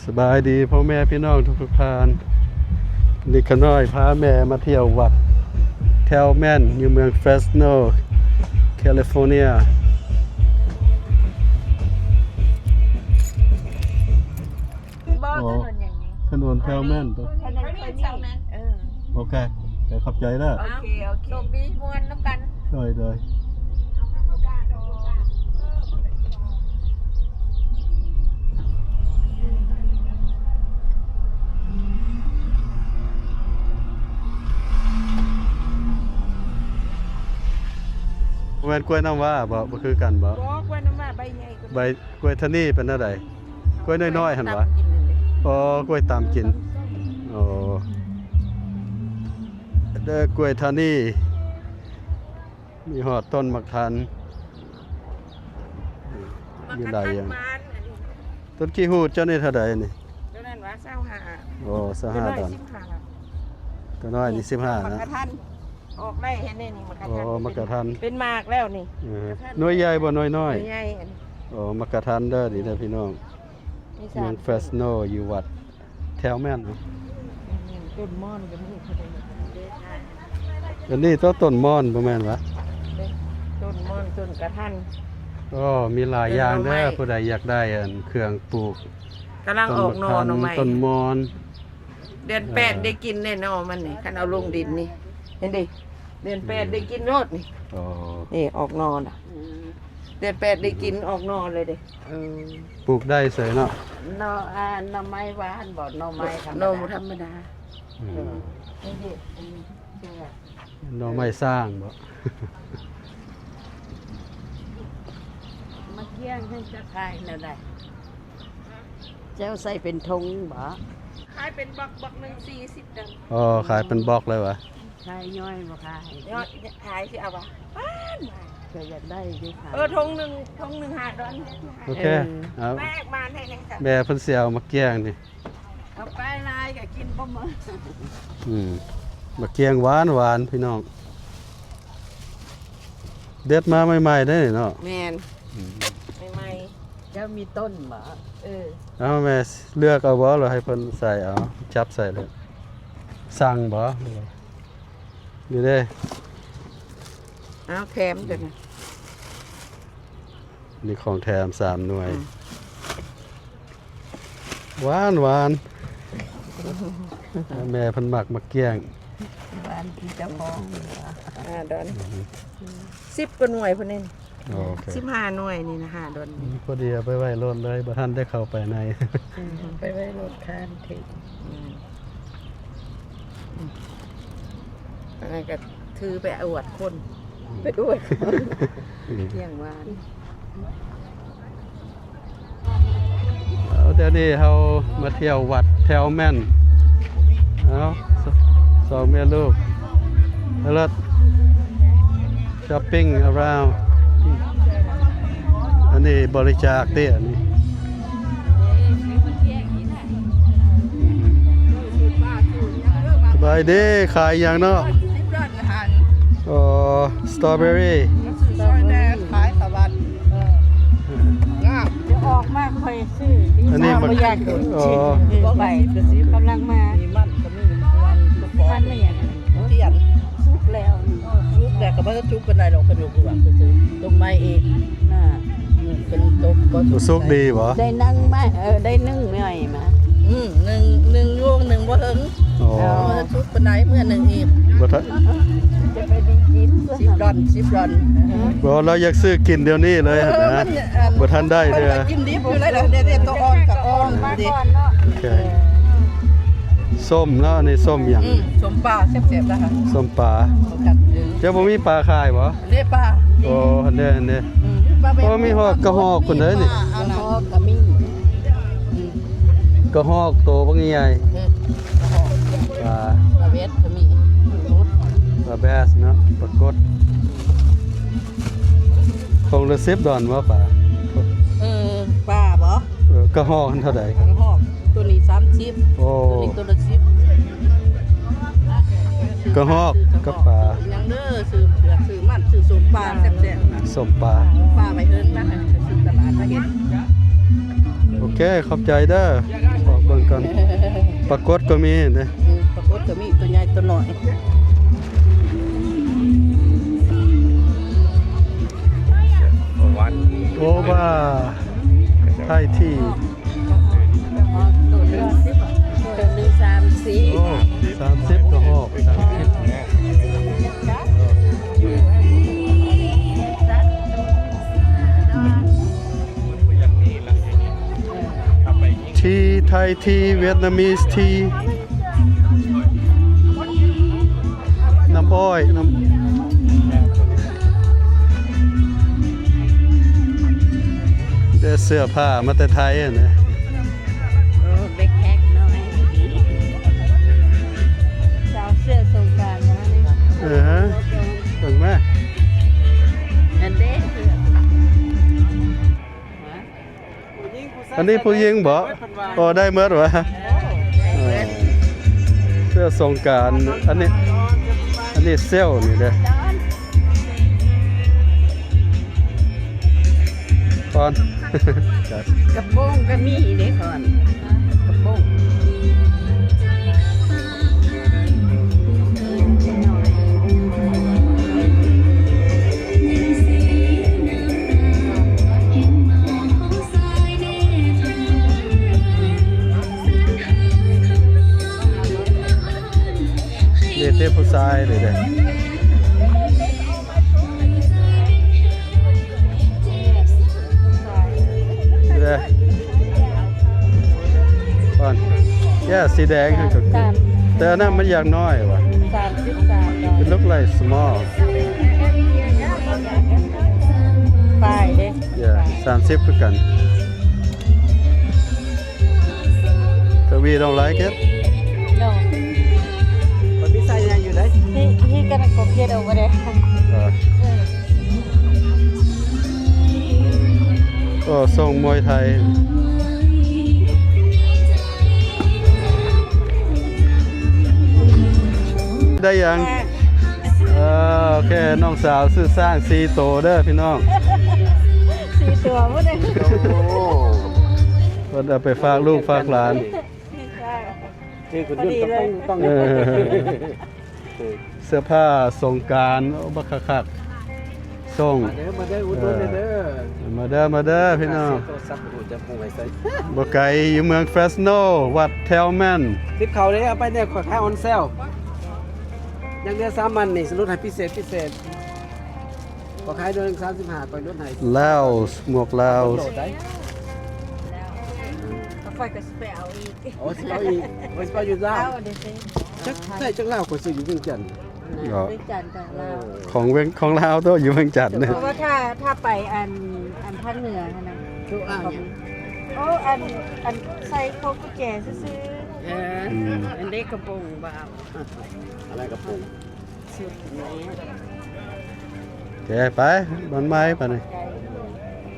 ສະບາຍດີພໍ່ແມ່ພີ່ນ້ອງທຸກໆທ່ານ. ນີ້ຂ້ານ້ອຍພາແມ່ມາທ່ຽວວັດແທວແມນ ຢູ່ເມືອງເຟຣສໂນ ແຄລິຟໍເນຍ. ບໍ່ ອໍ ຖະໜົນຫຍັງນີ້? ຖະໜົນແທວແມນຕົວະ. ຖະໜົນແທວແມນ ເອີ ໂອເຄ ຂອບໃຈເດີ. ໂອເຄ ໂອເຄ ໂຊກດີ ມ່ວນນຳກັນ. ໂດຍ ໂດຍ. ບໍ່ແມ່ນກ້ວຍນ້ຳວ້າບໍ່? ບໍ່ຄືກັນບໍ່? ບໍ່ ກ້ວຍນ້ຳວ້າໃບໃຫຍ່ກວ່າ ໃບ ກ້ວຍທະນີເປັນແນວໃດ? ກ້ວຍນ້ອຍໆຫັ້ນຫວາ? ອໍ ກ້ວຍຕຳກິນ. ອໍ ເດີ ກ້ວຍທະນີ. ມີຮອດຕົ້ນໝາກທັນ ມີຫຼາຍຢ່າງ. ຕົ້ນຂີ້ຫູດເຈົ້ານີ້ເທົ່າໃດນີ້? ໂຕນັ້ນຫວາ ຊາວຫ້າ. ອໍ ຊາວຫ້າດອນ. ໂຕນ້ອຍສິບຫ້າ ໂຕນ້ອຍນີ້ສິບຫ້ານະ. ໝາກກະທັນອອກໄດ້ ເຫັນນີ້ ໝາກກະທັນ. ອໍ ໝາກກະທັນ ເປັນໝາກແລ້ວນີ້. ເອີ ໜ່ວຍໃຫຍ່ບໍ່? ໜ່ວຍນ້ອຍ. ໜ່ວຍໃຫຍ່. ອໍ ໝາກກະທັນເດີ ນີ້ເດີພີ່ນ້ອງ. ເມືອງເຟຣສໂນ ຢູ່ວັດ ແຖວແມ່ນ ຕົ້ນມ່ອນກໍມີ. ອັນນີ້ຕົ້ນ ຕົ້ນມ່ອນບໍ່ແມ່ນຫວາ? ຕົ້ນມ່ອນ ຕົ້ນກະທັນ. ອໍ ມີຫຼາຍຢ່າງເດີ. ຜູ້ໃດຢາກໄດ້ອັນເຄື່ອງປູກ ກຳລັງອອກໜໍ່ ໜໍ່ໄມ້ ຕົ້ນໝາກກະທັນ ຕົ້ນມ່ອນ. ເດືອນແປດ ເອີ ໄດ້ກິນແນ່ໜໍ່ມັນນີ້ ຄັນເອົາລົງດິນນີ້. ເຫັນເດ້ ເດືອນແປດ ເອີ ໄດ້ກິນໂລດນີ້. ອໍ ນີ້ອອກໜໍ່ນະ. ເດືອນແປດ ໄດ້ກິນອອກໜໍ່ເລີຍເດ້. ເອີ ປູກໄດ້ເສີຍເນາະ. ໜໍ່ ອ່າ ໜໍ່ໄມ້ຫວານບໍ່? ໜໍ່ໄມ້ທຳມະດາ ໜໍ່ທຳມະດາ. ອືມ ເອີ ນີ້ເດ້ ອັນນີ້ເຊື່ອ ໜໍ່ໄມ້ສ້າງບໍ່? ໝາກກ້ຽງຫັ້ນຈະຂາຍແນວໃດ? ເຈົ້າໃສ່ເປັນຖົງບໍ່? ຂາຍເປັນບັອກ ບັອກໜຶ່ງສີ່ສິບດອນ. ອໍ ຂາຍເປັນບັອກເລີຍຫວາ? ຂາຍຍ່ອຍບໍ່ຂາຍ? ຍ່ອຍ ຂາຍຊິເອົາຫວາ? ປານ ເຈົ້າຢາກໄດ້ຢູ່ ຂາຍ. ເອີ ຖົງໜຶ່ງ ຖົງໜຶ່ງຫ້າດອນ. ໂອເຄ ເອີ ເອົາ ແມ່ເພິ່ນຊິເອົາໝາກກ້ຽງນີ້. ເອົາໄປຫຼາຍກໍກິນບໍ່ໝົດ. ອືມ ໝາກກ້ຽງຫວານໆ ພີ່ນ້ອງ ເດັດມາໃໝ່ໆ ເດ້ເນາະ. ແມ່ນ ອືມ ໃໝ່ໆ. ເຈົ້າມີຕົ້ນບໍ່? ເອີ ເອົາແມ່ເລືອກເອົາບໍ່ ຫຼືໃຫ້ເພິ່ນໃສ່ເອົາ? ຈັບໃສ່ເລີຍ. ສັ່ງບໍ່? ນີ້ເດ້ ເອົາແຖມຕົວນັ້ນ. ນີ້ຂອງແຖມສາມໜ່ວຍ. ອືມ ຫວານໆ ແມ່ເພິ່ນມັກໝາກກ້ຽງ. ຫວານຄືເຈົ້າຂອງ. ຫ້າດອນ. ອືຮຶ ສິບກວ່າໜ່ວຍພຸ້ນນີ້. ໂອເຄ ສິບຫ້າໜ່ວຍນີ້ນະ ຫ້າດອນ. ອືມ ພໍດີເອົາໄປໄວ້ໂລດເລີຍ ບໍ່ທັນໄດ້ເຂົ້າໄປໃນ. ອືມ ໄປໄວ້ໂລດຄານເທ. ອືມ ອັນນັ້ນກໍຖືໄປອວດຄົນ. ອືມ ໄປອວດຄົນ. ອືມ ກ້ຽງຫວານ. ເອົາ ດຽວນີ້ເຮົາມາທ່ຽວວັດແຖວແມ່ນ. ເອົາ ສ- ສອງແມ່ລູກ Hello. Shopping around. ອັນນີ້ບໍລິຈາກເດ້ ອັນນີ້. ສະບາຍດີ ຂາຍຫຍັງເນາະ? ອໍ ສະຕໍເບີຣີ. ຈະອອກມາຂ້ອຍຊື້. ອັນນີ້ໝາກ ບໍ່ຢາກກິນ. ອໍ ໃບກຳລັງມາ. ມັນກໍມີ ມັນແມ່ນຫຍັງ? ທຽນ ສຸກແລ້ວ. ສຸກແລ້ວກໍບໍ່ທັນສຸກປານໃດດອກ ເພິ່ນຢູ່ເບື້ອງຊື່ໆ. ຕົ້ນໄມ້ອີກນະ. ອືມ ເປັນຕົ້ນບໍ່ສຸກດີບໍ່? ໄດ້ນັ່ງມາ ເອີ ໄດ້ໜຶ່ງໜ່ວຍມາ. ອືມ ໜຶ່ງ ໜຶ່ງຢູ່ ໜຶ່ງບໍ່ເຖິງ. ອໍ ບໍ່ທັນສຸກປານໃດ ເມື່ອໜຶ່ງອີກ. ບໍ່ທັນ ຈະໄປໄດ້ກິນ ສິບດອນ ສິບດອນ. ບໍ່ ລາວຢາກຊື້ກິນດຽວນີ້ເລີຍຫັ້ນນະ. ບໍ່ທັນໄດ້ເທື່ອ. ກິນດິບຢູ່ເລີຍນະ ເດ ໂຕອ່ອນກໍອ່ອນເດ. ໂອເຄ ສົ້ມເນາະ ອັນນີ້ສົ້ມຫຍັງ? ອືມ ສົ້ມປາແຊບໆ ນະ. ສົ້ມປາ. ເຈົ້າບໍ່ມີປາຂາຍບໍ່? ເດ ປາ. ໂອ້ ຫັ້ນເດ້ ຫັ້ນເດ້. ອືມ ໂອ້ ມີຮອດກະຮອກພຸ້ນເດ້ນີ້. ກະຮອກກໍມີ. ອືມ ກະຮອກໂຕບັກໃຫຍ່. ອືມ ກະຮອກ. ປາ ປາເບັດກໍມີ. ປາແບສເນາະ ປາກົດ. ຖົງລະສິບດອນບໍ່ປາ? ເອີ ປາບໍ່? ເອີ ກະຮອກຫັ້ນເທົ່າໃດ? ກະຮອກ ໂຕນີ້ສາມສິບ. ໂອ້ ໂຕນີ້ໂຕລະສິບ. ກະຮອກກັບປາ. ຫຍັງເດີ ຊື້ເຜືອກ ຊື້ມັນ ຊື້ສົ້ມປາແຊບໆ. ສົ້ມປາ ປາໄປເຮືອນນະ ຊື້ຕະຫຼາດມາເຮັດ. ໂອເຄ ຂອບໃຈເດີ. ຂອບ ກ່ອນ ປາກົດກໍມີເດ້. ເອີ ປາກົດກໍມີ ຕົວໃຫຍ່ຕົວນ້ອຍ. ໂອບາ ໄທທີ ໂຕໜຶ່ງສາມສິບ ໂອ້ ສາມສິບກະຮອກ ສາມສິບ. ທີ ໄທທີ ຫວຽດນາມີສທີ ນ້ຳອ້ອຍ ນ້ຳ ໄດ້ເສື້ອຜ້າມາແຕ່ໄທຫັ້ນນະ. ໂອ້ ແບັກແພັກນ້ອຍ ເຈົ້າເສື້ອສົງການນະນີ້. ເອີ ເບິ່ງມາ ອັນເດ້ ອັນນີ້ຜູ້ຍິງບໍ? ໂອ້ ໄດ້ໝົດຫວາ? ເອີ ເສື້ອສົງການ ອັນນີ້ ອັນນີ້ເຊວນີ້ເດ້. ກ່ອນ ກະໂປງກະມີເດ້ກ່ອນ ກະໂປງ. ເດເທຜູ້ຊາຍເດເດ ເດ ກ່ອນ ແກ້ວສີແດງຫັ້ນກໍຄື ແຕ່ອັນນັ້ນມັນຢາກນ້ອຍຫວາ ສາມສິບສາມ. It look like small. ປາຍເດ້ Yeah, ສາມສິບຄືກັນ. So we don't like it? No. ມັນມີໄຊໃຫຍ່ຢູ່ເດ້. He, he gonna go get over there. ເອີ ໂອ້ ຊົງມວຍໄທ ໄດ້ຫຍັງ? ເອີ ໂອເຄ ນ້ອງສາວຊື້ຊ້າງສີ່ໂຕເດີພີ່ນ້ອງ ສີ່ຕົວພຸ້ນເດ້. ໂອ້ ເພິ່ນເອົາໄປຝາກລູກຝາກຫຼານ. ຖືກ ພໍດີເລີຍ ເອີ ເສື້ອຜ້າສົງການ ໂອ້ ບັກຄັກໆ ສົ່ງ ມາເດີ ມາເດີ ອຸດໜູນແດ່ເດີ ມາເດີ ມາເດີພີ່ນ້ອງ. ບໍ່ໄກ ຢູ່ເມືອງເຟຣສໂນ ວັດແທວແມນ. ຕິບເຂົ້າເດ້ ເອົາໄປແດ່ ຂ້ອຍຂາຍອອນເຊວ ຍັງເຫຼືອສາມອັນນີ້ ຫຼຸດໃຫ້ພິເສດ ພິເສດ. ຂ້ອຍຂາຍດວງໜຶ່ງສາມສິບຫ້າ ຂ້ອຍຫຼຸດໃຫ້. ລາວ ໝວກລາວ ໂດດໄດ້. ຂ້ອຍກໍຊິໄປເອົາອີກ. ໂອ້ ຊິເອົາອີກ ຂ້ອຍຊິເອົາຢູ່ລາວ. ຈັກໄດ້ຈັກລາວ ຂ້ອຍຊື້ຢູ່ວຽງຈັນ. ວຽງຈັນກັບລາວ ຂອງວຽງ ຂອງລາວໂຕ ຢູ່ວຽງຈັນ. ເພາະວ່າຖ້າ ຖ້າໄປອັນ ອັນພາກເໜືອຫັ້ນນະ. ໂອ້ ອັນ ອັນໃສ່ພວກກຸນແຈຊື່ໆ. ເອີ ອັນເດັກກະໂປງບໍ່ເອົາ. ອັນນັ້ນກະໂປງ. ໂອເຄ ໄປ ບ່ອນໃໝ່ບາດນີ້.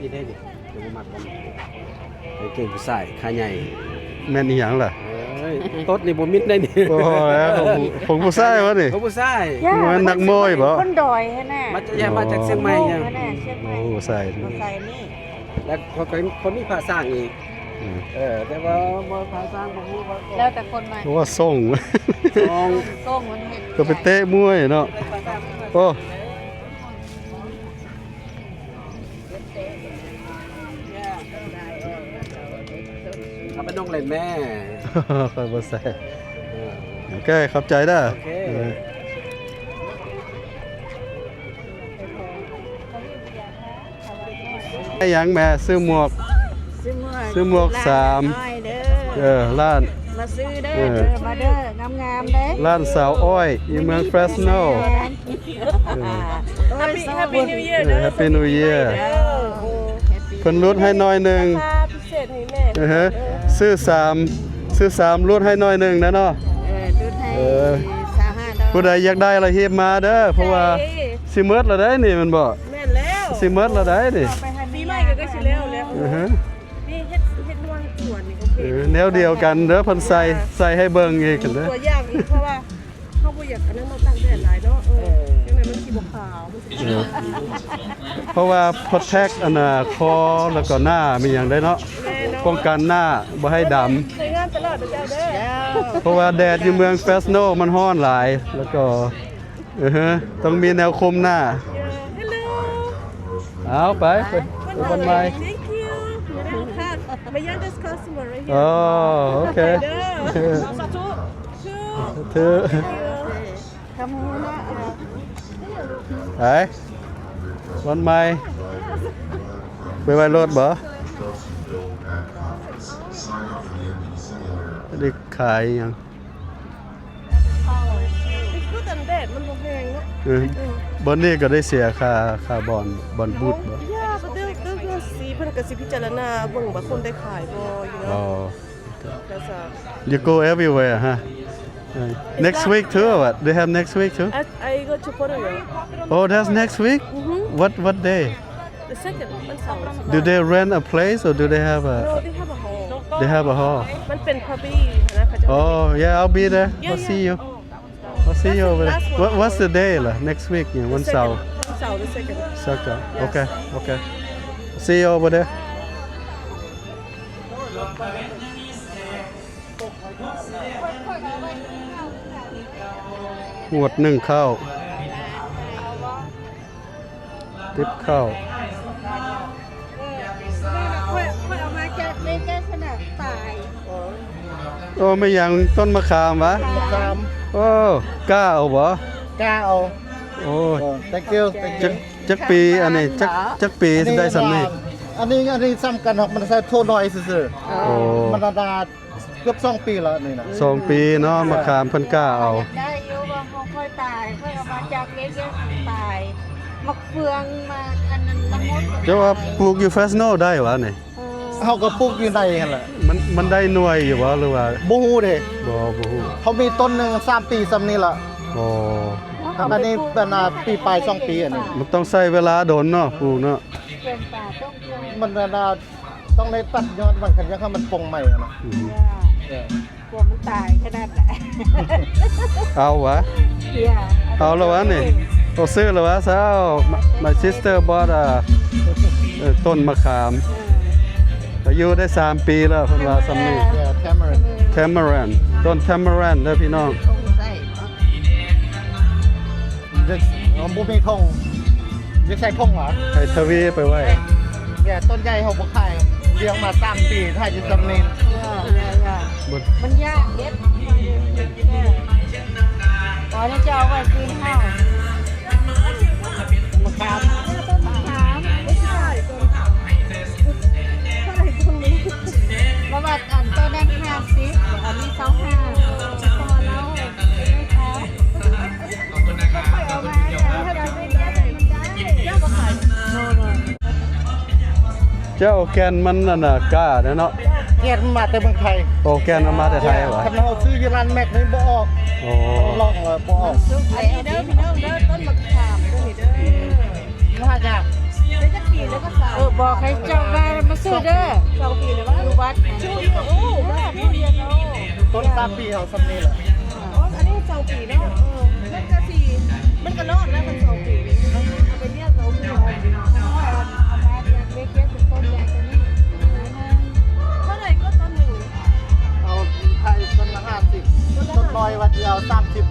ນີ້ເດ້ນີ້ ບໍ່ມັກບໍ່ມັກ ກາງເກງຜູ້ຊາຍຂາໃຫຍ່. ແມ່ນອີຫຍັງລະ? ເອີຍ ຕົດນີ້ບໍ່ມິດໄດ້ນີ້. ໂອ້ຍ ຂອງ ຂອງຜູ້ຊາຍວະນີ້? ຂອງຜູ້ຊາຍ. ບໍ່ແມ່ນນັກມວຍບໍ? ຄົນດອຍຫັ້ນນະ. ມາຈາກ ມາຈາກຊຽງໃໝ່. ໂອ້ ຊຽງໃໝ່. ໂອ້ ໃສ່ ໃສ່ນີ້ ແລ້ວຂ້ອຍ ຂ້ອຍມີຜ້າຊ້າງອີກ. ອືມ ເອີ ແຕ່ວ່າບໍ່ພາສ້າງບໍ່ຮູ້ວ່າ ແລ້ວແຕ່ຄົນມາ. ເພາະວ່າສົ່ງ ສົ່ງ ສົ່ງມັນເຮັດ ກໍໄປເຕະມວຍເນາະ. ໂອ້ ເອົາໄປນົງເຫຼັ້ນແມ່. ຂ້ອຍບໍ່ໃສ່. ເອີ ໂອເຄ ຂອບໃຈເດີ. ໂອເຄ ເອີ. ໄດ້ຫຍັງແມ່? ຊື້ໝວກ ຊື້ໝວກ ຊື້ໝວກສາມ ເອີ ຮ້ານ ມາຊື້ເດີ ເອີ ເດີ ມາເດີ ງາມໆເດ້ ຮ້ານສາວອ້ອຍ ຢູ່ເມືອງເຟຣສໂນ. ເອີ Happy Happy New Year ເດີ Happy New Year ເດີ. ເພິ່ນຫຼຸດໃຫ້ໜ້ອຍໜຶ່ງ ລາຄາພິເສດໃຫ້ແມ່ ເອີ ຊື້ສາມ ຊື້ສາມ ຫຼຸດໃຫ້ໜ້ອຍໜຶ່ງນະເນາະ. ເອີ ຫຼຸດໃຫ້ ເອີ ຊາວຫ້າດອກ. ຜູ້ໃດຢາກໄດ້ລະຮີບມາເດີ ເພາະວ່າ ຊິໝົດແລ້ວໃດ໋ນີ້ແມ່ນບໍ່? ແມ່ນແລ້ວ ຊິໝົດແລ້ວໃດ໋ນີ້. ປີໃໝ່ກໍໃກ້ຊິແລ້ວແລ້ວ. ອືຮຶ ນີ້ເຮັດ ເຮັດຮົ້ວເຮັດສວນນີ້ ໂອເຄ ເອີ ແນວດຽວກັນເດີ ເພິ່ນໃສ່ ໃສ່ໃຫ້ເບິ່ງອີກກັນເດີ ຕົວຢ່າງອີກ ເພາະວ່າເຮົາບໍ່ຢາກອັນນັ້ນເນາະ ຕາກແດດຫຼາຍເນາະ. ເອີ ຈັ່ງໃດມັນຊິບໍ່ຂາວ ມັນຊິ ເອີ ເພາະວ່າໂປຣເທັກອັນນ່າ ຄໍ ແລ້ວກໍໜ້າມີຫຍັງໄດ້ເນາະ ແມ່ນເນາະ ປ້ອງກັນໜ້າບໍ່ໃຫ້ດຳ. ສວຍງາມ ຕະຫຼອດເດີເຈົ້າເດີ ເພາະວ່າແດດຢູ່ເມືອງເຟສໂນມັນຮ້ອນຫຼາຍ ແລ້ວກໍ ເອີ ຕ້ອງມີແນວຄຸມໜ້າ. ເອີ ເຮົລໂລ ເອົາໄປ ໄປ ໄປບ່ອນໃໝ່. Thank you. My youngest customer right here. ອໍ ໂອເຄ ເດີ ສາທຸ ສາທຸ. ຄຳຮູ້ເນາະ ໄປ ວັນໃໝ່ ໄປໄຫວ້ລົດບໍ່? ໄດ້ຂາຍຫຍັງ? It's good and bad ມັນບໍ່ແພງເນາະ. ເອີ ເອີ ບ່ອນນີ້ກໍໄດ້ເສຍຄ່າ ຄ່າບ່ອນ ບ່ອນບູດບໍ່? Yeah, but they'll, they'll, they'll see ເພິ່ນກໍຊິພິຈາລະນາເບິ່ງວ່າຄົນໄດ້ຂາຍບໍ່ you know. ອໍ You go everywhere, huh? Uh, next week too, or what? They have next week too? I, I go to Puerto Rico. Oh, that's next week? Mm-hmm. What, what day? The second, ວັນເສົາ. Do they rent a place or do they have a? No, they have a hall. They have a hall. ມັນເປັນ puppy ນະ ເຂົາເຈົ້າ. Oh, yeah, I'll be there. Yeah, I'll see you. Yeah. Oh. I'll see you over there. What, what's the day ລະ? Next week ຫຍັງ? ວັນເສົາ. ວັນເສົາ the second. Second. Yes. Okay, okay. See you over there. ງວດໜຶ້ງເຂົ້າ ຕິບເຂົ້າ. ເອີ ຂ້ອຍ ຂ້ອຍເອົາມາຈາກເວກາສະນະຕາຍ. ໂອ້ ແມ່ນຫຍັງ? ຕົ້ນມະຂາມຫວາ? ມະຂາມ. ໂອ້ ກ້າເອົາບໍ່? ກ້າເອົາ. ໂອ້ຍ Thank you, thank you. ຈັກ ຈັກປີອັນນີ້? ຈັກ ຈັກປີໄດ້ສ່ຳນີ້? ອັນນີ້ ອັນນີ້ສ່ຳກັນ ມັນໃສ່ໂທນ້ອຍຊື່ໆ. ໂອ້ ມັນອາດ ເກືອບສອງປີແລ້ວນີ້ນະ. ສອງປີເນາະ ມະຂາມເພິ່ນກ້າເອົາ. ຢາກໄດ້ຢູ່ ວ່າຂອງຂ້ອຍຕາຍ ຂ້ອຍເອົາມາຈາກເວກາສະນະຕາຍ. ໝາກເຟືອງ ໝາກອັນນັ້ນລະມຸດ. ເຈົ້າວ່າປູກຢູ່ເຟສໂນໄດ້ຫວານີ້? ເອີ ເຮົາກໍປູກຢູ່ໃນຫັ້ນແຫຼະ. ມັນ ມັນໄດ້ໜ່ວຍຢູ່ບໍ່ ຫຼືວ່າ? ບໍ່ຮູ້ເດ້. ບໍ່ ບໍ່ຮູ້. ເຮົາມີຕົ້ນໜຶ່ງສາມປີສ່ຳນີ້ລະ. ອໍ ອັນນີ້ເປັນ ອ່າ ປີປາຍ ສອງປີ ອັນນີ້. ມັນຕ້ອງໃຊ້ເວລາດົນເນາະ ປູກເນາະ. ມັນ ອ່າ ຕ້ອງໄດ້ຕັດຍອດມັນ ຄັນຢາກໃຫ້ມັນປົ່ງໃໝ່ຫັ້ນນະ. ອືມ ເອີ ກວ່າມັນຕາຍຂະໜາດນັ້ນ. ເອົາຫວາ? ເອົາລະຫວານີ້? ໂອ້ ຊື້ລະຫວາ? ຊາວ My sister bought a ເອີ ຕົ້ນມະຂາມ. ເອີ ອາຍຸໄດ້ສາມປີແລ້ວ ເພິ່ນວ່າສ່ຳນີ້. Yeah, tamarind. Tamarind ຕົ້ນ tamarind ເດີພີ່ນ້ອງ. ຢາກ ເອີ ບໍ່ມີຖົງ ຢາກໃສ່ຖົງຫວາ? ໃຫ້ທະວີໄປໄວ້. ແມ່ນ ຕົ້ນໃຫຍ່ເຮົາບໍ່ຂາຍ ລ້ຽງມາສາມປີ ຂາຍຢູ່ສ່ຳນີ້. ມັນຍາກເດັດ. ອໍ ນີ້ຈະເອົາໄວ້ກິນເຮົາ. ມະຂາມ ຕົ້ນມະຂາມ ບໍ່ໃຊ່ ເທົ່າໃດຕົ້ນນີ້? ລະວ່າອັນໂຕນັ້ນຫ້າສິບ ອັນນີ້ຊາວຫ້າ ເພາະວ່າລາວເປັນແມ່ຄ້າ. ເຈົ້າ ແກ່ນມັນອັນນ່າກ້າເດ້ເນາະ. ແກ່ນມັນມາແຕ່ເມືອງໄທ. ໂອ້ ແກ່ນມັນມາແຕ່ໄທຫວາ? ຄັນເຮົາຊື້ຢູ່ຮ້ານແມັກນີ້ບໍ່ອອກ. ໂອ້ ລອງແລ້ວບໍ່ອອກ. ອັນນີ້ເດີພີ່ນ້ອງເດີ ຕົ້ນໝາກຂາມໂຕນີ້ເດີ. ຫາຍາກ. ໄດ້ຈັກປີແລ້ວກໍຊາວ. ເອີ ບອກໃຫ້ເຈົ້າວ່າມາຊື້ເດີ. ສອງປີແລ້ວຫວາ? ຢູ່ວັດ. ໂອ້ ຕົ້ນສາມປີເຮົາສ່ຳນີ້ແຫຼະ. ອໍ ອັນນີ້ສອງປີເນາະ. ເອີ ມັນກະຊິ ມັນກະລອດແລ້ວ ຄັນສອງປີນີ້ ເອົາໄປລ້ຽງເອົາໝູ. ຂ້ອຍເອົາມາຈາກເວກາສະນະ ຕົ້ນໃຫຍ່ໂຕນີ້. ເທົ່າໃດກໍຕົ້ນໜຶ່ງ? ເອົາໄທຕົ້ນລະຫ້າສິບ ຕົ້ນລະຫ້າສິບ ຕົ້ນນ້ອຍວ່າຊິເອົາສາມສິບ.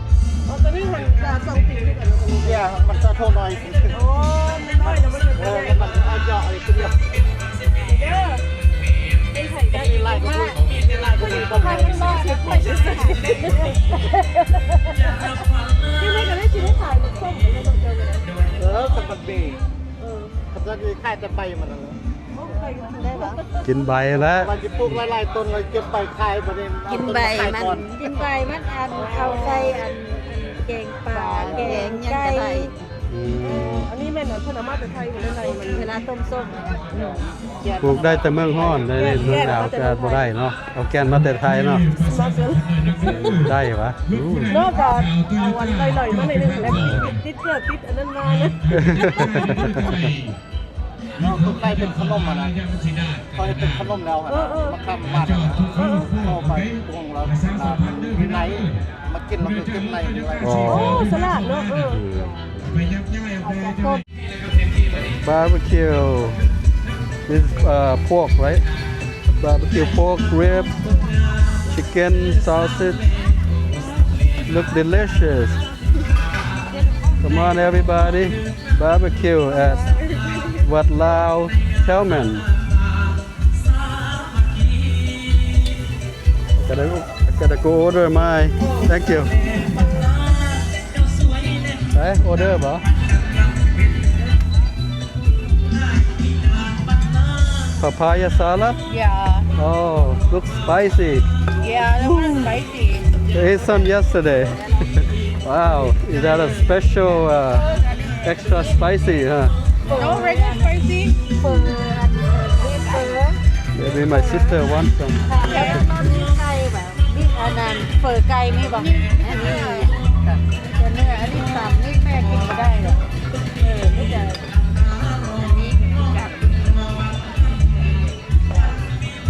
ອໍ ໂຕນີ້ມັນກະສອງປີຄືກັນເນາະ. ເອີ ມັນຈະໂທນ້ອຍ. ໂອ້ ມັນນ້ອຍແລ້ວມັນເປັນ ເອີ ໃຫຍ່ ມັນເອົາເຈາະໄອ້ຕົວດຽວ. ເດີ ເປັນໃຜໄດ້ ມີຫຼາຍກວ່າຜູ້ ມີຫຼາຍກວ່າຜູ້. ຂ້ອຍມັນນ້ອຍແລ້ວຂ້ອຍຈະໃສ່ ຢູ່ໃນກໍໄດ້ຊິໄດ້ຂາຍໝາກສົ້ມໄປເລີຍເນາະ ເຈົ້າກໍໄດ້. ເອີ ຄັນມັນມີ ເອີ ເຂົາເຈົ້າຊິຂາຍແຕ່ໃບມັນນັ້ນແຫຼະ. ໂອ້ ຂ້ອຍກໍກິນໄດ້ຫວາ? ກິນໃບແລ້ວ ວ່າຊິປູກຫຼາຍໆຕົ້ນ ແລ້ວເກັບໃບຂາຍ. ບັດນີ້ ກິນໃບມັນ ກິນໃບມັນ ອັນ ເອົາໃສ່ອັນ ແກງປາ ແກງໄກ່. ອືມ ອັນນີ້ແມ່ນອັນເພິ່ນເອົາມາແຕ່ໄທ ເວລາຕົ້ມສົ້ມ. ປູກໄດ້ແຕ່ເມືອງຮ້ອນ ໄດ້ເມືອງໜາວກໍບໍ່ໄດ້ເນາະ. ເອົາແກ່ນມາແຕ່ໄທເນາະ. ໄດ້ຫວາ? ເນາະ ກໍເອົາອັນລອຍໆມາໜ້ອຍໜຶ່ງ ແລ້ວຕິດ ຕິດເກີບ ຕິດອັນນັ້ນມາເນາະ. ນ້ອງຕ້ອງໄດ້ເປັນຂະໜົມຫັ້ນນະ ເຂົາເຮັດເປັນຂະໜົມແລ້ວຫັ້ນນະ. ເອີ ເອີ ມາຄຳມາດ ເອີ ເອີ ເອົາໄປປຸງແລ້ວ ອ່າ ໃນ ມາກິນແລ້ວກໍເກັບໃນໄວ້. ອໍ ໂອ້ ສະຫຼາດເນາະ. ເອີ ເອີ Barbecue. This, uh, pork, right? Barbecue pork, rib, Chicken sausage look delicious. Come on, everybody. Barbecue at Wat Lao Thelman. I gotta, I gotta go order my, thank you. ໄປ order ບໍ່? Papaya salad? Yeah. Oh, looks spicy. Yeah, that one spicy. I ate some yesterday. Wow, is that a special, uh, extra spicy, huh? No, regular spicy. ເຝີ ອັນນີ້ເປັນເຝີ Maybe my sister wants some. ແລ້ວມັນມີໄກ່ແບບ ມີອັນນັ້ນ ເຝີໄກ່ມີບໍ່? ອັນນີ້ ເນື້ອ ອັນນີ້ຕຳນີ້ແມ່ກິນບໍ່ໄດ້ດອກ. ເອີ ມີແຕ່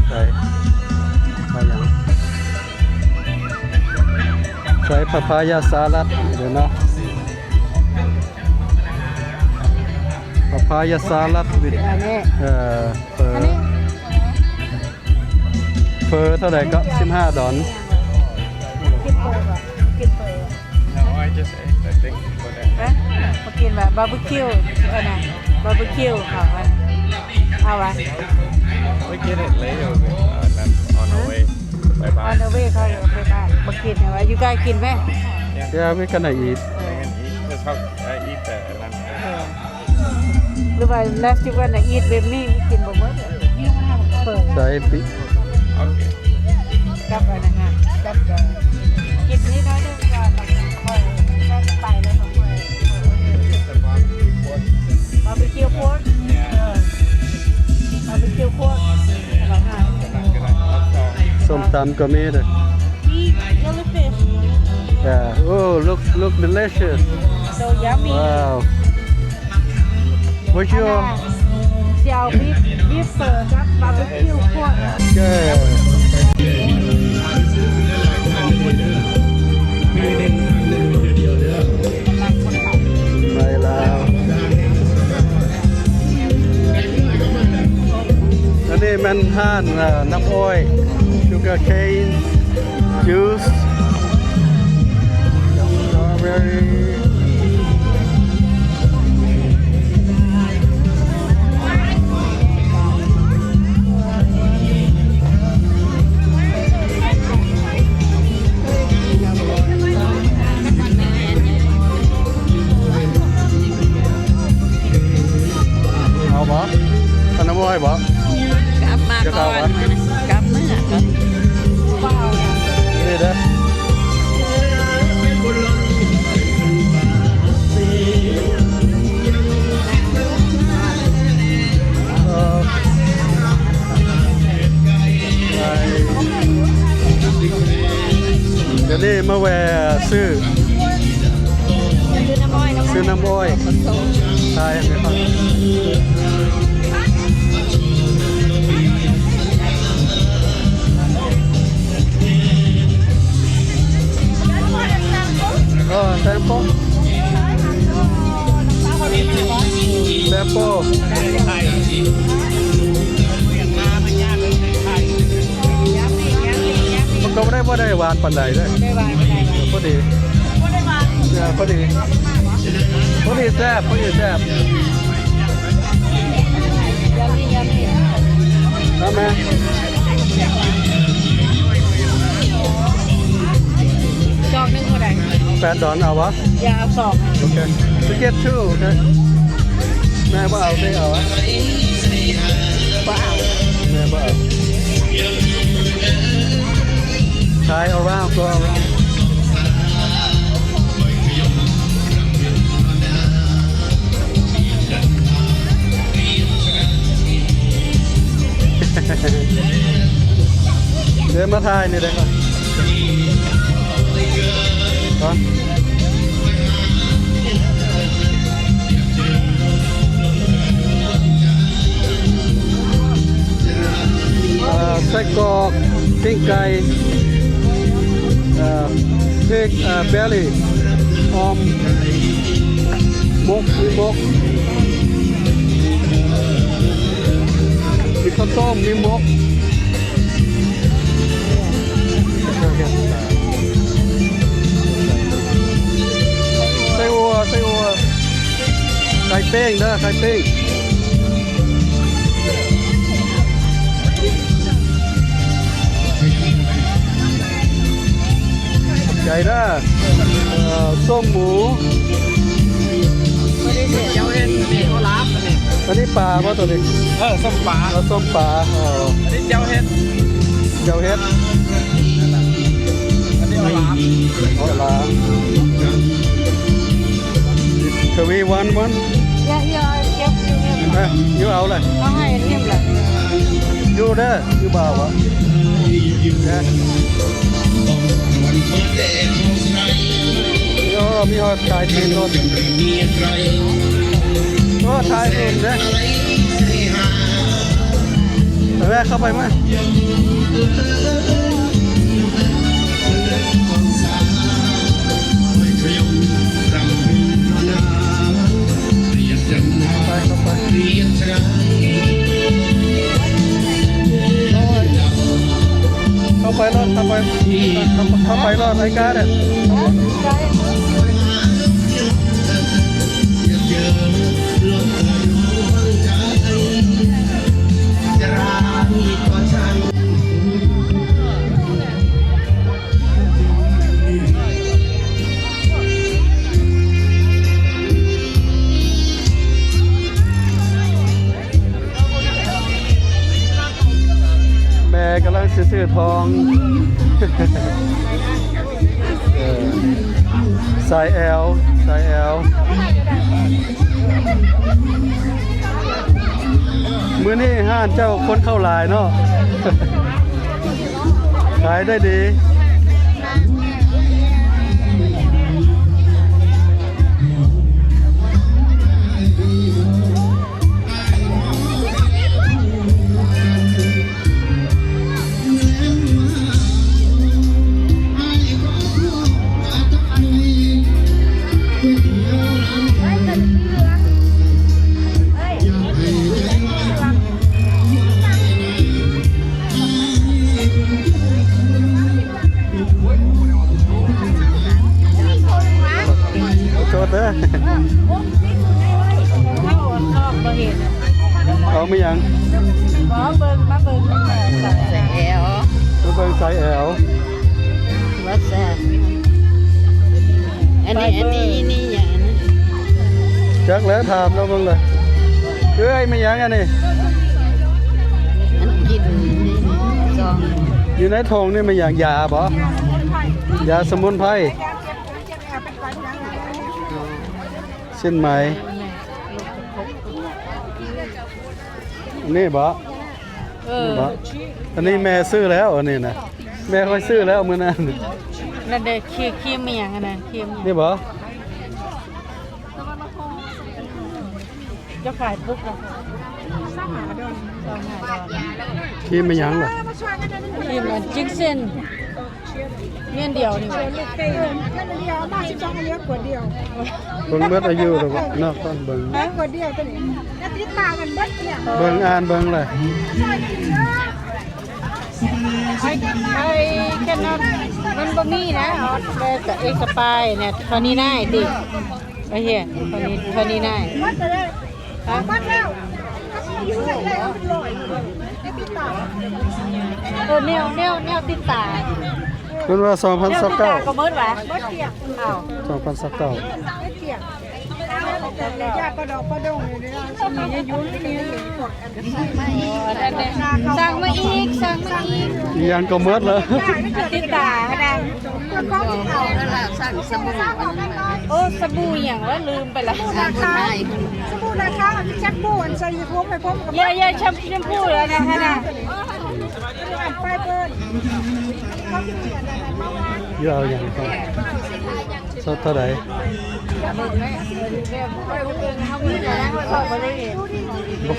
ໃສ່ ເອົາຫຍັງ? ໃສ່ papaya salad ເດີເນາະ. Papaya salad with ອັນນີ້ ເອີ ເຝີ ອັນນີ້ ເຝີເທົ່າໃດເກາະ? ສິບຫ້າດອນ. ກິນເຝີບໍ່? ກິນເຝີ. No, I just ate, I think, for that. ຮະ? ມາກິນແບບບາບີຄິວ ອັນນັ້ນ ບາບີຄິວເຂົາ ເອົາຫວາ? We get it later, uh, on the way. Bye bye. On the way ເຂົາໄປບ້ານ ມາກິນ ແຕ່ວ່າຢູ່ໃກ້ກິນແມ່. Yeah, we gonna eat. ເອີ We can eat, 'cause how, I eat that, and then ເອີ ຫຼືວ່າ unless you wanna eat with me ກິນບໍ່ເບິດ ເປີດ ໃສ່ປິ ກັບອັນນັ້ນ ກັບ ກິນນິດໜ້ອຍໜຶ່ງກ່ອນ ແລ້ວຄ່ອຍໄປ ແລ້ວຄ່ອຍ barbecue pork. ເອີ barbecue pork. ສົ້ມຕຳກໍມີເດ້. Eat jellyfish. Yeah. Oh, look, look delicious. So yummy. Wow. What's your ຊິເອົາບີບ ບີບເຝີກັບບາບີຄິວໂຄດ. ໄປລາວ ອັນນີ້ແມ່ນຮ້ານ ເອີ ນ້ຳອ້ອຍ sugarcane juice, strawberry. ເອົາບໍ່? ເອົານ້ຳອ້ອຍບໍ່? ກັບມາກ່ອນ ກັບເມືອກ່ອນ. ນີ້ເດີ ດຽວນີ້ມາແວ່ຊື້ ຊື້ນ້ຳອ້ອຍ ຖ່າຍໃຫ້ເບິ່ງ. ເອີ sample sample. ມັນກໍບໍ່ໄດ້ ບໍ່ໄດ້ຫວານປານໃດເດ້. ບໍ່ໄດ້ຫວານປານໃດ. ພໍດີ ບໍ່ໄດ້ຫວານ ເອີ ພໍດີ ພໍດີແຊບ ພໍດີແຊບ. Yummy, yummy. ເອົາແມ່ ຈອກໜຶ່ງເທົ່າໃດ? ແປດດອນ ເອົາບໍ່? ຢ່າ ເອົາສອງ. ໂອເຄ to get two. ໂອເຄ ແມ່ບໍ່ເອົາ ເທເອົາ. ບໍ່ເອົາ ແມ່ບໍ່ເອົາ. Try around, go around. ເດີນມາຖ່າຍນີ້ເດີ ກ່ອນ ເອີ ໄສ້ກອກ ປີ້ງໄກ່ ເອີ pig belly ອ່ອມ ໝົກ ມີໝົກ ມີເຂົ້າຕົ້ມ ມີໝົກ. ປີ້ງເດີ ໄຂ່ປີ້ງ. ໃຈເດີ ເອີ ສົ້ມໝູ. ເຈົ້າເຮັດເປັນໂອລາຟອັນນີ້ ອັນນີ້ປາບໍ່ໂຕນີ້? ເອີ ສົ້ມປາ ເອີ ສົ້ມປາ. ເອີ ອັນນີ້ເຈົ້າເຮັດ ເຈົ້າເຮັດ ອັນນີ້ໂອລາຟ ໂອລາຟ. ທະວີວັນ ວັນ ເອີ ຢູ່ເອົາເລີຍ ເອົາໃຫ້ເອັມລະ ຢູ່ເດີ ຢູ່ບ່າວ ເອີ ໂອ້ ມີຮອດຂາຍຕີນລົດ ໂອ້ ຂາຍເປັນເດີ. ແວະເຂົ້າໄປມາ ໄປ ເຂົ້າໄປ ເຂົ້າໄປໂລດ ເຂົ້າໄປ ເຂົ້າໄປໂລດ ໄອ້ກາດ. ແມ່ກຳລັງຊິຊື້ທອງ ເອີ ສາຍແອວ ສາຍແອວ. ມື້ນີ້ຮ້ານເຈົ້າຄົນເຂົ້າຫຼາຍເນາະ ຂາຍໄດ້ດີ. ໂທດເດີ ເຮົາອອກນອກບໍ່ເຫັນ ເອົາມາຫຍັງ? ບໍ່ ເບິ່ງ ມາເບິ່ງສາຍແອວ ມາເບິ່ງສາຍແອວ ວ່າແຊບ. ອັນນີ້ ອັນນີ້ ນີ້ຫຍັງ? ຈັກແລ້ວ ຖາມລາວເບິ່ງເລີຍ. ເອື້ອຍ ແມ່ນຫຍັງອັນນີ້? ອັນກິນນີ້ ຊອງ ຢູ່ໃນຖົງນີ້ແມ່ນຫຍັງ? ຢາບໍ? ຢາສະໝຸນໄພ. ຊີ້ນໄໝ ອັນນີ້ບໍ? ເອີ ອັນນີ້ແມ່ຊື້ແລ້ວ ອັນນີ້ນະ ແມ່ຂ້ອຍຊື້ແລ້ວມື້ນັ້ນ. ນັ້ນເດ້ ຄຣີມ ຄຣີມອີ່ຫຍັງຫັ້ນນະ? ຄຣີມນີ້ບໍ? ເຈົ້າຂາຍປຸກລະຊາວຫ້າດອນ ຊາວຫ້າດອນ. ຄຣີມອີ່ຫຍັງລະ? ຄຣີມອັນຈິງເຊັນ ແມ່ນດຽວນີ້ຫວາ? ເອີ ແມ່ນດຽວ ມາສິບສອງ ເຫຼືອຂວດດຽວ. ເບິ່ງເບິດອາຍຸແລ້ວເນາະ ເບິ່ງ ຂວດດຽວຕົວນີ້ ແຕ່ຕິດຕາກັນເບິດເລີຍ. ເບິ່ງ ອ່ານເບິ່ງເລີຍ. ໄອ້ ໄອ້ແຄນນອນ ມັນບໍ່ມີນະ ແຕ່ເອັກສະປາຍແນ່ ເທົ່ານີ້ນາຍຕິ ໄອ້ເຮຍ ເທົ່ານີ້ ເທົ່ານີ້ນາຍ. ຮະ? ເອີ ແນວ ແນວ ແນວຕິດຕາ ເພິ່ນວ່າສອງພັນຊາວເກົ້າ ແນວຕິດຕາກໍໝົດຫວາ? ເບິດກຽງ ອ້າວ ສອງພັນຊາວເກົ້າ ເບິດກຽງ. ສັ່ງມາອີກ ສັ່ງມາອີກ ອີ່ຫຍັງກໍໝົດແລ້ວ ຕິດຕາຫັ້ນນະ. ໂອ້ ສະບູຫຍັງວະ ລືມໄປລະ. ສະບູນາຄາ ສະບູນາຄາ ຈັກບູອັນໃສ່ຜົມໃຫ້ຜົມກັບ ເຢຍໆ ແຊມ ແຊມພູແລ້ວນະຫັ້ນນະ. ໄປເພິ່ນ ເອົາຫຍັງກ່ອນ? ເທົ່າໃດ? ບໍ່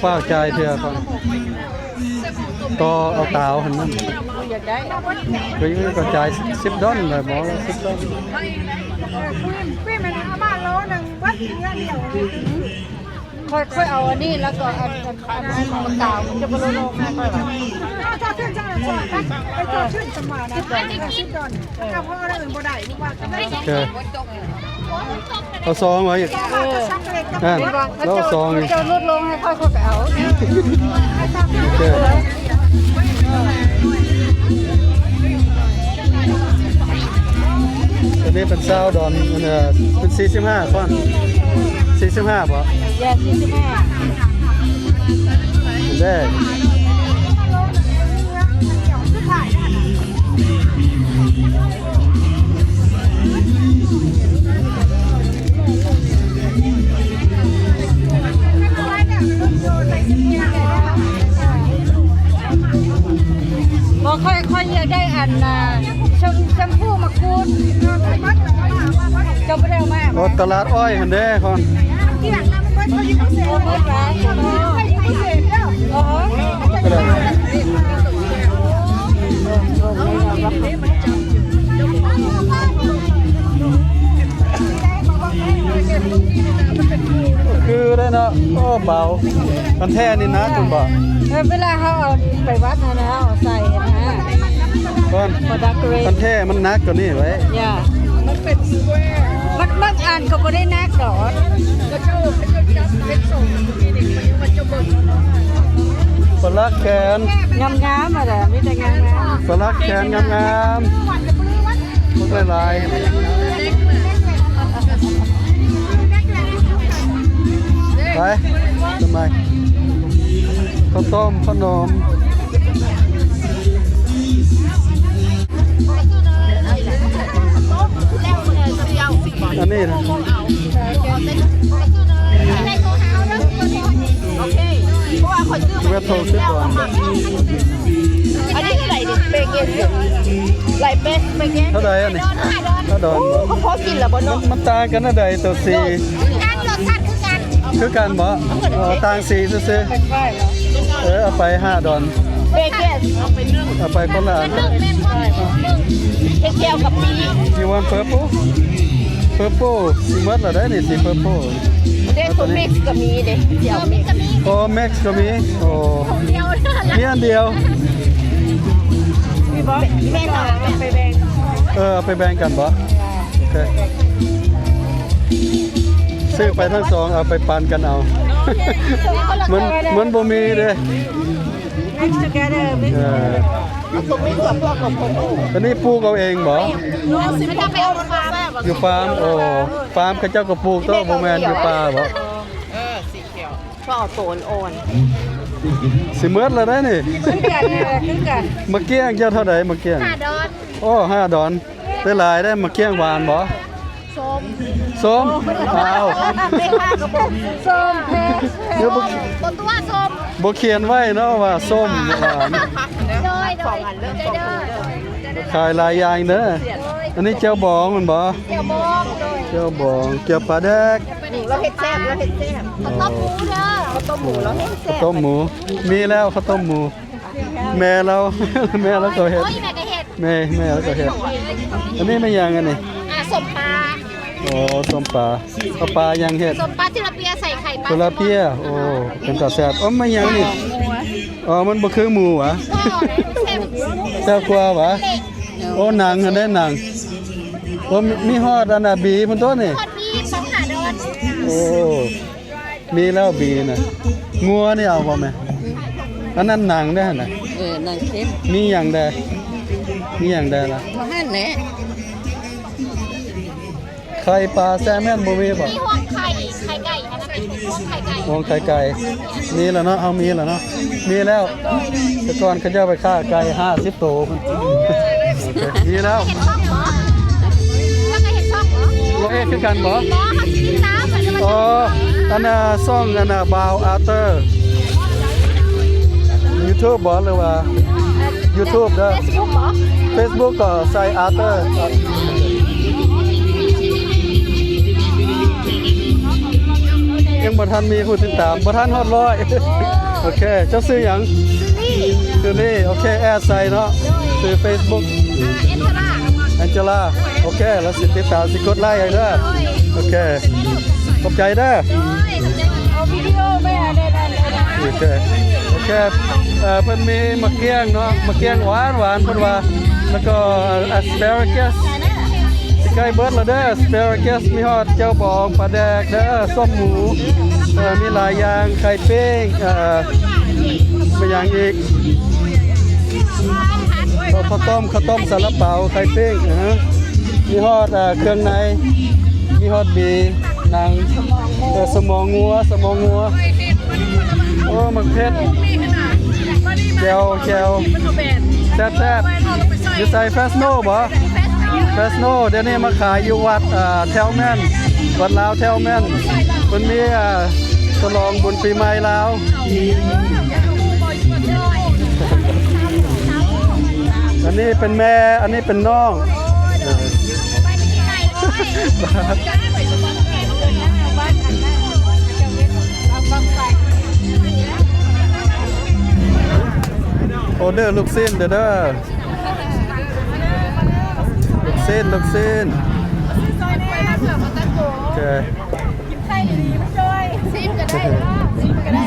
ຟ້າວຈ່າຍເທື່ອກ່ອນ ຕໍ່ເອົາຕາວຫັ້ນນະ. ຢາກໄດ້ ກໍ ກໍຈ່າຍສິບດອນແຫຼະ ໝໍລະສິບດອນ. ເອີ ຄຣີມ ຄຣີມມັນເອົາມາໂລໜຶ່ງ ເບິດເທື່ອດຽວ. ຂ້ອຍ ຂ້ອຍເອົາອັນນີ້ ແລ້ວກໍອັນ ອັນ ອັນ ອັນ ອັນກາວ ມັນຈະບໍ່ລົງມາ ຂ້ອຍວ່າ ເຈົ້າຂຶ້ນ ເຈົ້າຂຶ້ນ ໄປ ເຈົ້າຂຶ້ນສະໝານະ ເຈົ້າຂຶ້ນສະໝານະ ເຈົ້າພໍແລ້ວ ເອີ ບໍ່ໄດ້ ບໍ່ວ່າກັນ. ໂອເຄ ເອົາຊອງໄວ້ອີກ ເອີ ນັ້ນ ເຂົາເຈົ້າ ເອົາຊອງ ເຂົາເຈົ້າລົດລົງໃຫ້ຂ້ອຍ ຂ້ອຍໄປເອົາ ໂອເຄ ອັນນີ້ເປັນຊາວດອນ ອັນ ເປັນສີ່ສິບຫ້າກ່ອນ ສີ່ສິບຫ້າບໍ່? ຢ່າ ສີ່ສິບຫ້າ ເດ້. ບໍ່ ຂ້ອຍ ຂ້ອຍຢາກໄດ້ອັນ ອ່າ ແຊມ ແຊມພູມາກູດ ເຈົ້າບໍ່ໄດ້ເອົາມາ. ໂອ້ ຕະຫຼາດອ້ອຍຫັ້ນເດ້ ຄອນ ຄືໄດ້ເນາະ. ໂອ້ ເບົາ ອັນແທ້ນີ້ໜັກພຸ້ນບໍ່? ເອີ ເວລາເຮົາເອົາໄປວັດຫັ້ນນະ ເຮົາເອົາໃສ່ຫັ້ນນະ ກ່ອນ ອັນແທ້ມັນໜັກກວ່ານີ້ໄວ້ ຢ່າ ມັນເປັນສະແກວ ມັນບາງອັນກໍບໍ່ໄດ້ໜັກດອກ. ປະລັກແຂນ ງາມໆ ຫັ້ນແຫຼະ ມີແຕ່ງາມໆ ປະລັກແຂນງາມໆ ພວກຫຼາຍໆ ໄປ ທຳໄມ ເຂົ້າຕົ້ມ ເຂົ້າໜົມ ອັນນີ້ນະ ເວັດໂທສິບດອນ ອັນນີ້ເທົ່າໃດນີ້? ເບເກນ ເທົ່າໃດອັນນີ້? ຫ້າດອນ ໂອ້ ພໍກິນລະບໍ່ເນາະ? ມັນຕ່າງກັນອັນໃດ? ໂຕສີ່ ຄືກັນ ລົດຊາດຄືກັນ ຄືກັນບໍ່? ອໍ ຕ່າງສີຊື່ໆ ເອີ ເອົາໄປຫ້າດອນ ເບເກນ ເອົາໄປຄົນລະອັນ ເຮັດແກ້ວກະປິ You want purple? Purple ຊິໝົດລະໄດ໋ນີ້ ສີ purple ເດ້ ໂຕ mix ກະມີເດ້ ຊິເອົາ mix ໂອ້ mix ກະມີ ໂອ້ ມີອັນດຽວ ມີບໍ່? ແມ່ນ ເອົາໄປແບ່ງ ເອີ ເອົາໄປແບ່ງກັນບໍ່? ໂອເຄ ຊື້ໄປທັງສອງ ເອົາໄປປັນກັນເອົາ ມັນ ມັນບໍ່ມີເດ້ mix together mix ເອີ ອັນນີ້ປູກເອົາເອງບໍ່? ເຂົາເຈົ້າໄປເອົາຢູ່ຟາມ ຢູ່ຟາມ ໂອ້ ຟາມເຂົາເຈົ້າກໍປູກ ແຕ່ວ່າບໍ່ແມ່ນຢູ່ປ່າບໍ່? ເອີ ສີຂຽວ ເຂົາເອົາໂຕອ່ອນໆ ຊິໝົດແລ້ວໄດ໋ນີ້ ຄືກັນ ຄືກັນ ໝາກກ້ຽງເຈົ້າເທົ່າໃດ? ໝາກກ້ຽງ ຫ້າດອນ ໂອ້ ຫ້າດອນ ໄດ້ຫຼາຍໄດ໋ ໝາກກ້ຽງຫວານບໍ່? ສົ້ມ ສົ້ມ ອ້າວ ແມ່ຄ້າກໍບອກ ສົ້ມແພງ ເອີ ບໍ່ ບໍ່ຕົວະ ສົ້ມ ບໍ່ຂຽນໄວ້ເນາະວ່າສົ້ມ ໂດຍ ໂດຍ ໂດຍ ຂາຍຫຼາຍຢ່າງເດີ ອັນນີ້ແຈ່ວບອງແມ່ນບໍ່? ແຈ່ວບອງ ໂດຍ ແຈ່ວບອງ ແຈ່ວປາແດກ ອືມ ລາວເຮັດແຊບ ລາວເຮັດແຊບ ເຂົ້າຕົ້ມໝູເດີ ເຂົ້າຕົ້ມໝູ ລາວເຮັດແຊບ ເຂົ້າຕົ້ມໝູ ມີແລ້ວເຂົ້າຕົ້ມໝູ ແມ່ລາວ ແມ່ລາວກໍເຮັດ ໂອ້ຍ ແມ່ກໍເຮັດ ແມ່ ແມ່ລາວກໍເຮັດ ອັນນີ້ແມ່ນຫຍັງອັນນີ້? ອ່າ ສົ້ມປາ ໂອ້ ສົ້ມປາ ເອົາປາຫຍັງເຮັດ? ສົ້ມປາທິລາເປຍໃສ່ໄຂ່ປາ ທິລາເປຍ ໂອ້ ເປັນຕາແຊບ ເອີ ແມ່ນຫຍັງນີ້? ອໍ ມັນບໍ່ຄືໝູຫວາ? ແຊບ ແຊບກວ່າຫວາ? ໂອ້ ໜັງຫັ້ນເດ້ ໜັງ ໂອ້ ມີ ມີຮອດອັນນ່າ ບີພຸ້ນຕົວະນີ້ ຮອດບີ ສອງຫ້າດອນ ໂອ້ ມີແລ້ວບີນະ ງົວນີ້ເອົາບໍ່ແມ່? ອັນນັ້ນໜັງເດ້ຫັ້ນນະ ເອີ ໜັງເຄັມ ມີຫຍັງແດ່? ມີຫຍັງແດ່ລະ? ບໍ່ຫັ້ນແຫຼະ ໄຂ່ປາແຊລມອນບໍ່ມີບໍ່? ມີຮວມໄຂ່ ໄຂ່ໄກ່ ອັນນັ້ນເປັນຮວມໄຂ່ໄກ່ ຮວມໄຂ່ໄກ່ ມີແລ້ວເນາະ ເຮົາມີແລ້ວເນາະ ມີແລ້ວ ແຕ່ກ່ອນເຂົາເຈົ້າໄປຄ້າໄກ່ຫ້າສິບໂຕພຸ້ນ ມີແລ້ວ ເຫັນຊ່ອງບໍ່? ແລ້ວກໍເຫັນຊ່ອງບໍ່? ບໍ່ເຮັດຄືກັນບໍ່? ບໍ່ ເຮົາຊິຕິດຕາມ ອໍ ອັນນ່າ ຊ່ອງອັນນ່າ ບ່າວອາເຕີ ຢູທູບບໍ່ ຫຼືວ່າ ຢູທູບເດີ ເຟສບຸກບໍ່? ເຟສບຸກກໍໃສ່ອາເຕີ ຍັງບໍ່ທັນມີຜູ້ຕິດຕາມ ບໍ່ທັນຮອດຮ້ອຍ ໂອເຄ ເຈົ້າຊື່ຫຍັງ? ຊື່ລີ ໂອເຄ ແອດໃສ່ເນາະ ຊື່ເຟສບຸກ ອ່າ ແອນເຈລາ ແອນເຈລາ ໂອເຄ ລາວຊິຕິດຕາມ ຊິກົດໄລໃຫ້ເດີ ໂອເຄ ຂອບໃຈເດີ ເອົາວິດີໂອໄປ ໂອເຄ ໂອເຄ ເອີ ເພິ່ນມີໝາກກ້ຽງເນາະ ໝາກກ້ຽງຫວານໆ ເພິ່ນວ່າ ແລ້ວກໍແອັສປາຣາກັສ ຊິ ໃກ້ເບິດແລ້ວເດີ asparagus ມີຮອດແຈ່ວບອງ ປາແດກເດີ ສົ້ມໝູ ເອີ ມີຫຼາຍຢ່າງ ໄຂ່ປີ້ງ ເອີ ມີຫຍັງອີກ ເຂົ້າ ເຂົ້າຕົ້ມ ເຂົ້າຕົ້ມ ຊາລາເປົາ ໄຂ່ປີ້ງ ເອີ ມີຮອດ ເອີ ເຄື່ອງໃນ ມີຮອດບີ ໜັງ ເອີ ສະໝອງງົວ ສະໝອງງົວ ໂອ້ ໝາກເຜັດ ແຈ່ວ ແຈ່ວ ແຊບໆ ຢູ່ໃສ Fresno ບໍ? Fresno ດຽວນີ້ມາຂາຍຢູ່ວັດ ເອີ ແທວແມນ ວັດລາວແທວແມນ ເພິ່ນມີ ເອີ ສະຫຼອງບຸນປີໃໝ່ລາວ ອັນນີ້ເປັນແມ່ ອັນນີ້ເປັນນ້ອງ. ອໍເດີລູກຊີ້ນເດີ ເດີ ລູກຊີ້ນ ລູກຊີ້ນ ໂອເຄ ຊີມກໍໄດ້ ຊີມກໍໄດ້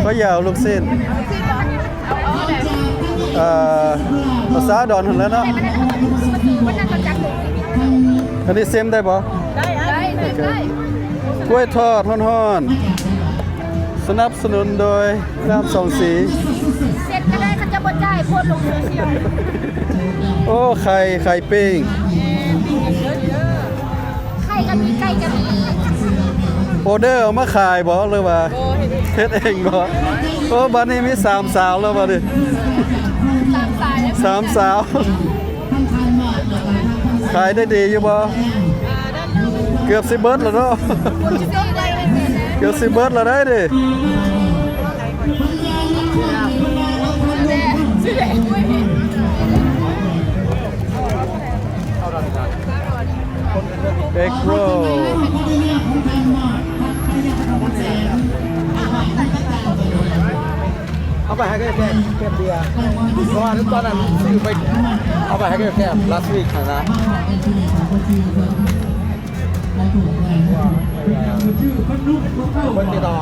ກໍຢາວລູກຊີ້ນ ເອີ ພາສາດອນຫັ້ນແຫຼະເນາະ ອັນນີ້ຊີມໄດ້ບໍ່? ໄດ້ ໄດ້ ໄດ້ ກ້ວຍທອດຮ້ອນໆ ສະໜັບສະໜູນໂດຍນ້ຳສອງສີ ເຊັດກໍໄດ້ ເຂົາເຈົ້າບໍ່ຈ່າຍ ໂພສລົງໂຊຊຽວ ໂອ້ ໄຂ່ ໄຂ່ປີ້ງ ໄຂ່ກໍມີ ໄກ່ກໍມີ ອໍເດີເອົາມາຂາຍບໍ່ ຫຼືວ່າເຮັດເອງບໍ່? ໂອ້ ບັດນີ້ມີສາມສາວແລ້ວບັດນີ້ ສາມສາຍ ສາມສາວ ຂາຍໄດ້ດີຢູ່ບໍ່? ເກືອບຊິເບິດແລ້ວເນາະ ເກືອບຊິເບິດແລ້ວໄດ໋ນີ້. Egg roll ເອົາໄປໃຫ້ແກແກະເບຍ ເພາະວ່າຕອນນັ້ນຊື້ໄປ ເອົາໄປໃຫ້ແກແກະ last week ຫັ້ນນະ ເພິ່ນຕິດຕໍ່.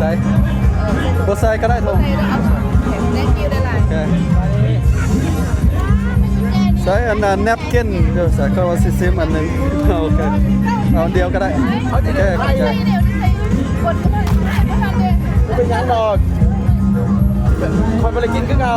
ໃສ່ ບໍ່ໃສ່ກໍໄດ້ ໂອເຄ ໃສ່ອັນນັ້ນ ແນັບກິນ ເອີ ໃສ່ ຂ້ອຍວ່າຊິຊິມອັນໜຶ່ງ ໂອເຄ ເອົາອັນດຽວກໍໄດ້ ໂອເຄ ເປັນຫຍັງດອກ ຂ້ອຍບໍ່ໄດ້ກິນຄືເກົ່າ.